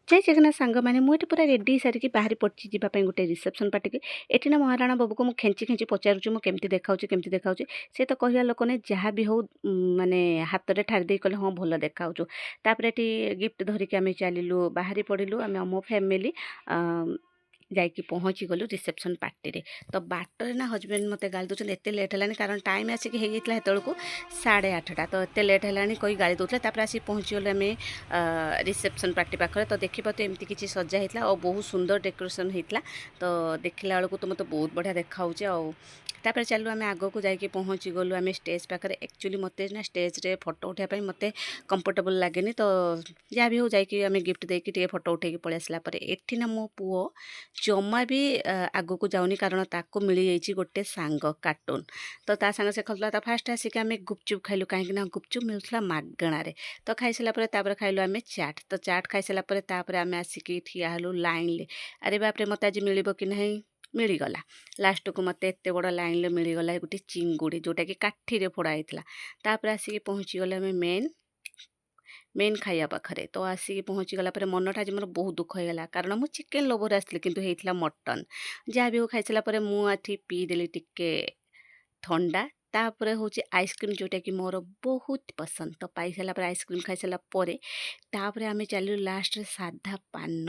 ଜୟ ଜଗନ୍ନାଥ ସାଙ୍ଗମାନେ। ମୁଁ ଏଠି ପୁରା ରେଡ଼ି ସାରିକି ବାହାରି ପଡ଼ିଛି ଯିବା ପାଇଁ ଗୋଟେ ରିସେପ୍ସନ୍ ପାର୍ଟିକି। ଏଠି ନା ମହାରାଣା ବାବୁକୁ ମୁଁ ଖେଞ୍ଚି ଖେଞ୍ଚି ପଚାରୁଛି, ମୁଁ କେମିତି ଦେଖାଉଛି, କେମିତି ଦେଖାଉଛି? ସେ ତ କହିବା ଲୋକ ନାହିଁ। ଯାହା ବି ହଉ, ମାନେ ହାତରେ ଠାରି ଦେଇ କହିଲେ, "ହଁ, ଭଲ ଦେଖାଉଛୁ।" ତାପରେ ଏଠି ଗିଫ୍ଟ ଧରିକି ଆମେ ଚାଲିଲୁ, ବାହାରି ପଡ଼ିଲୁ। ଆମେ ଆମ ଫ୍ୟାମିଲି ଯାଇକି ପହଞ୍ଚିଗଲୁ ରିସେପ୍ସନ୍ ପାର୍ଟିରେ। ତ ବାଟରେ ନା ହଜବେଣ୍ଡ ମୋତେ ଗାଳି ଦେଉଛନ୍ତି, ଏତେ ଲେଟ୍ ହେଲାଣି। କାରଣ ଟାଇମ୍ ଆସିକି ହେଇଯାଇଥିଲା ସେତେବେଳକୁ 8:30। ତ ଏତେ ଲେଟ୍ ହେଲାଣି କହି ଗାଳି ଦେଉଥିଲେ। ତାପରେ ଆସିକି ପହଞ୍ଚିଗଲୁ ଆମେ ରିସେପ୍ସନ୍ ପାର୍ଟି ପାଖରେ। ତ ଦେଖିପାରୁଥିବେ, ଏମିତି କିଛି ସଜା ହେଇଥିଲା ଆଉ ବହୁତ ସୁନ୍ଦର ଡେକୋରେସନ୍ ହେଇଥିଲା। ତ ଦେଖିଲା ବେଳକୁ ତ ମୋତେ ବହୁତ ବଢ଼ିଆ ଦେଖାହେଉଛି। ଆଉ ତାପରେ ଚାଲିଲୁ ଆମେ ଆଗକୁ, ଯାଇକି ପହଞ୍ଚିଗଲୁ ଆମେ ଷ୍ଟେଜ୍ ପାଖରେ। ଆକ୍ଚୁଆଲି ମୋତେ ନା ଷ୍ଟେଜ୍ରେ ଫଟୋ ଉଠାଇବା ପାଇଁ ମୋତେ କମ୍ଫର୍ଟେବଲ୍ ଲାଗେନି। ତ ଯାହା ବି ହଉ, ଯାଇକି ଆମେ ଗିଫ୍ଟ ଦେଇକି ଟିକେ ଫଟୋ ଉଠେଇକି ପଳେଇ ଆସିଲା ପରେ ଏଠି ନା ମୋ ପୁଅ ଜମା ବି ଆଗକୁ ଯାଉନି, କାରଣ ତାକୁ ମିଳିଯାଇଛି ଗୋଟେ ସାଙ୍ଗ କାର୍ଟୁନ୍। ତ ତା ସାଙ୍ଗ ସେ ଖେଳୁଥିଲା। ତ ଫାଷ୍ଟ ଆସିକି ଆମେ ଗୁପଚୁପ୍ ଖାଇଲୁ, କାହିଁକି ନା ଗୁପଚୁପ୍ ମିଳୁଥିଲା ମାଗଣାରେ। ତ ଖାଇସାରିଲା ପରେ ତାପରେ ଖାଇଲୁ ଆମେ ଚାଟ୍। ତ ଚାଟ୍ ଖାଇସାରିଲା ପରେ ତାପରେ ଆମେ ଆସିକି ଠିଆ ହେଲୁ ଲାଇନ୍ରେ। ଆରେ ବାପରେ, ମୋତେ ଆଜି ମିଳିବ କି ନାହିଁ? ମିଳିଗଲା। ଲାଷ୍ଟକୁ ମୋତେ ଏତେ ବଡ଼ ଲାଇନ୍ରେ ମିଳିଗଲା ଗୋଟେ ଚିଙ୍ଗୁଡ଼ି, ଯେଉଁଟାକି କାଠିରେ ଫୋଡ଼ା ହେଇଥିଲା। ତାପରେ ଆସିକି ପହଞ୍ଚିଗଲେ ଆମେ ମେନ୍ ମେନ୍ ଖାଇବା ପାଖରେ। ତ ଆସିକି ପହଞ୍ଚିଗଲା ପରେ ମନଟା ଆଜି ମୋର ବହୁତ ଦୁଃଖ ହେଇଗଲା, କାରଣ ମୁଁ ଚିକେନ୍ ଲୋଭରେ ଆସିଥିଲି, କିନ୍ତୁ ହେଇଥିଲା ମଟନ୍। ଯାହା ବି ହଉ, ଖାଇସାରିଲା ପରେ ମୁଁ ଏଠି ପିଇଦେଲି ଟିକେ ଥଣ୍ଡା। ତାପରେ ହେଉଛି ଆଇସ୍କ୍ରିମ୍, ଯେଉଁଟାକି ମୋର ବହୁତ ପସନ୍ଦ। ତ ପାଇସାରିଲା ପରେ, ଆଇସ୍କ୍ରିମ୍ ଖାଇସାରିଲା ପରେ ତାପରେ ଆମେ ଚାଲିଲୁ ଲାଷ୍ଟରେ ସାଧା ପାନ।